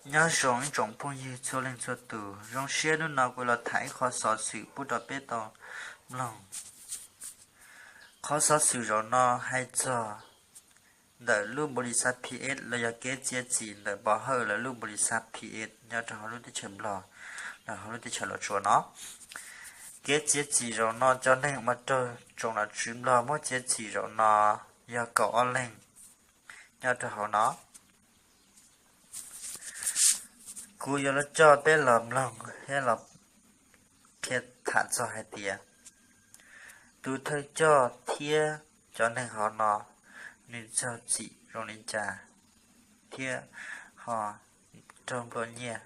Nyob zoo ib tsoom phooj ywg txhua leej txhua tus, zoo siab hnub no kuv los tham ib qho xov xwm pub rau peb tau mloog. Qhov xov xwm zaum no hais txog ntawm lub npaus lis xav P S los yog kev txiav txim ntawm Pov Hawj lawv lub npaus lis xav P S nyob rau hauv lub teb chaws Nplog, los hauv lub teb chaws Los Tsuas no. Kev txiav txim zaum no cov neeg uas raug tsoom nom tswv Nplog muab txiav txim zaum no yog kaum ob leeg nyob rau hauv no. Kuv yuav los coj peb los mloog thiab los qhia tham txog hais tias tus thawj coj thiab cov neeg hauv no nws raug txim zoo li cas thiab ho raug nplua nyiaj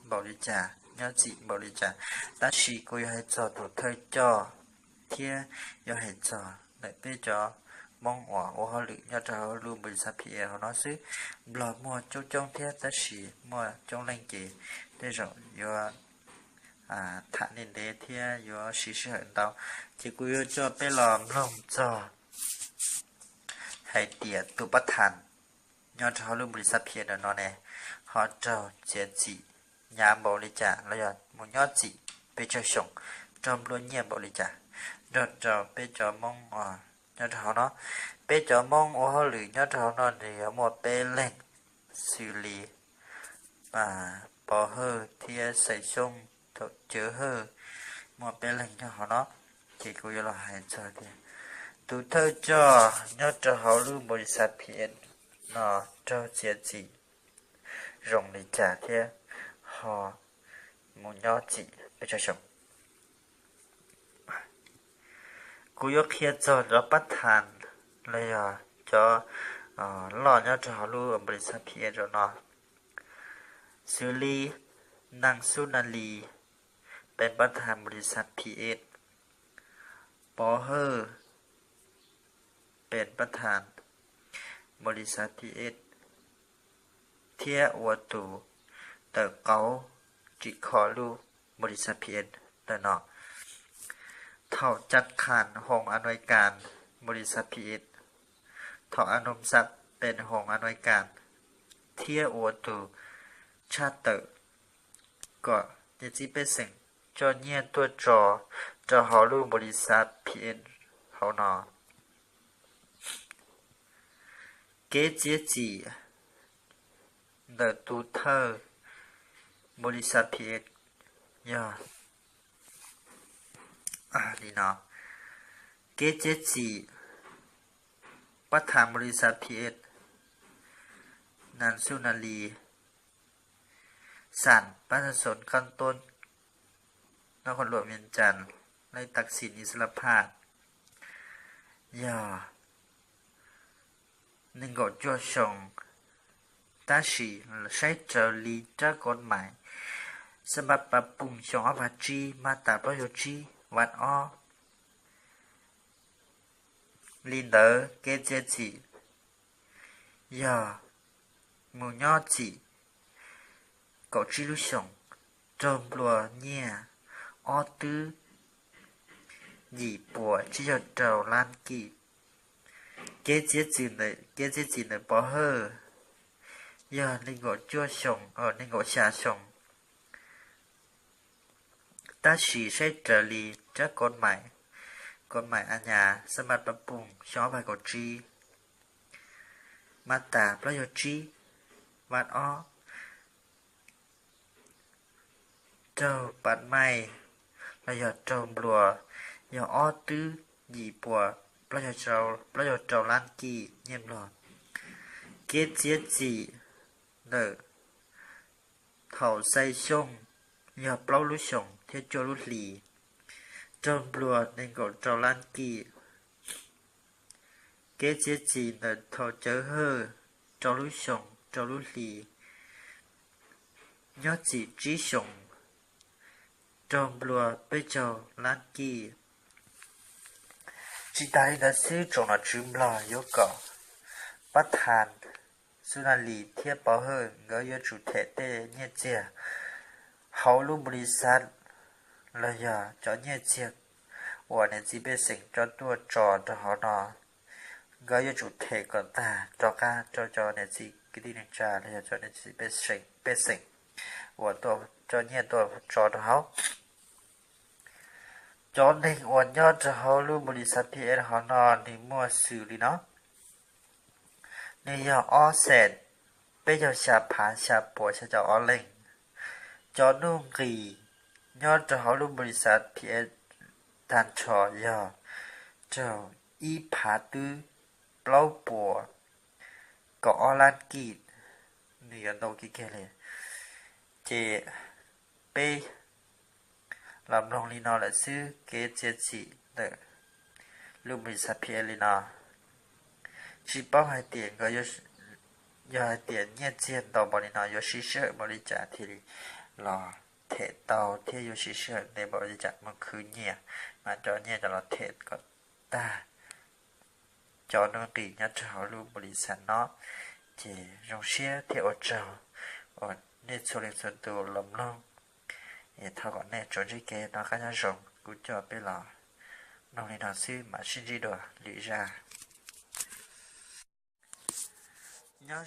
npaum li cas, nyob txim npaum li cas. Tab sis kuv yuav hais txog tus thawj coj thiab yuav hais txog ntawm peb cov Hmoob uas ua hauj lwm nyob rau hauv lub npaus lis xav P S hauv no xwb. Nplog muaj coob coob thiab tab sis muaj coob leej ces tej zaum yuav tham ntev ntev thiab yuav siv sij hawm ntau. Ces kuv yuav coj peb los mloog txog hais tias tus pab thas nyob rau hauv lub npaus lis xav P S no ne ho raug txiav txim hnyav npaum li cas los yog mus nyob txim pes tsawg xyoo, raug nplua nyiaj npaum li cas nrog rau peb cov Hmoob uas nyob rau hauv no. Peb cov Hmoob ua hauj lwm nyob rau hauv no nws yuav muaj peb leeg, xws li Pov Hawj thiab Xais Xyooj, thaum Cawv Hawj, muaj peb leeg nyob hauv no. Ces kuv yuav los hais txog tias tus thawj coj nyob rau hauv lub npaus lis xav P S no raug txiav txim zoo li cas thiab ho mus nyob txim pes tsawg xyoo. Kuv yuav qhia txog cov pab thas los yog cov loj nyob rau hauv lub npaus lis xav P S zaum no, xws li Naj Xub Nas Lis peb pab thas npaus lis xav P S, Pov Hawj peb pab thas npaus lis xav P S, thiab ua tus tawm qaub ris kho lub npaus lis xav P S ntawm no. Thaum Cas Khas hoos a nuav kas npaus lis xav P S, thaum a num xav peb hoos a nuav kas, thiab ua tus tshaj tawm kom niam txiv pej xeem coj nyiaj tuaj tso rau hauv lub npaus lis xav P S hauv no. Kev txiav txim ntawm tus thawj npaus lis xav P S yog li no. Kev txiav txim pab thas npaus lis xav P S, Naj Xub Nas Lis, xam pab thas xoos kab tuab nab khuam luam Vias Cas, lej tas xis Is Las Phas, yog nees nkaum cuaj xyoo, tab sis saib raws li rab kov mais xab npaj pab pooj xyoo ob phav tsib mas tas plaub caug tsib vaj ob. Li ntawd kev txiav txim yog mus nyob txim kaum tsib lub xyoos, raug nplua nyiaj ob twb yim puas tsib caug rau lab kij. Kev txiav txim ntawm, kev txiav txim ntawm Pov Hawj yog nees nkaum cuaj xyoo, nees nkaum xya xyoo, tab sis saib raws li rab kov mais, kov mais a nyas xab npaj pab pooj xyoo ob phav kaum tsib mas tas plaub caug tsib vaj ob, raug pas maij los yog raug nplua yog ob twb yim puas plaub caug rau lab kij nyiaj Nplog. Kev txiav txim ntawm thaum Xais Xyooj yog plaub lub xyoos thiab cuaj lub hlis, raug nplua nees nkaum rau lab kij. Kev txiav txim ntawm thaum Cawv Hawj rau lub xyoos rau lub hlis, nyob txim tsib xyoos, raug nplua peb caug lab kij. Tsis tas li ntawd xwb, tsoom nom tswv Nplog yuav kom pab thas Xub Nas Lis thiab Pov Hawj nkawd yuav tsum them tej nyiaj txiag hauv lub npaus lis xav los yog cov nyiaj txiag uas niam txiv pej xeem coj tuaj tso rau hauv no, nkawd yuav tsum them kom tag rov qab rau cov niam txiv kwv tij neej tsa los yog cov niam txiv pej xeem uas tuaj coj nyiaj tuaj tso rau hauv. Cov neeg uas nyob rau hauv lub npaus lis xav P S hov no nws muaj xws li no. Nws yog ob xees peb caug xya phav xya puas xya caum ob leej. Cov nuj nqis nyob rau hauv lub npaus lis xav P S tag nrho yog raug ib phav twb plaub puas kaum ob lab kij. Nws yuav ntau kiag kiag li. Ces peb los mloog li no lawm xwb kev txiav txim ntawm lub npaus lis xav P S li no. Tsis paub hais tias nkawd, yog hais tias nyiaj txiag ntau npaum li no yuav siv sij hawm npaum li cas thiaj li los them tau thiab yuav siv sij hawm ntev npaum li cas mus khwv nyiaj mas cov nyiaj cov los them kom tag cov nuj nqis nyob rau hauv lub npaus lis xav no. Ces zoo siab thiab ua tsaug uas nej txhua leej txhua tus los mloog. Thov kom nej tsuas ntsib kev noj qab nyob zoo, kuv coj peb los mloog li no xwb, mam sib ntsib dua lwm zaj. Nyob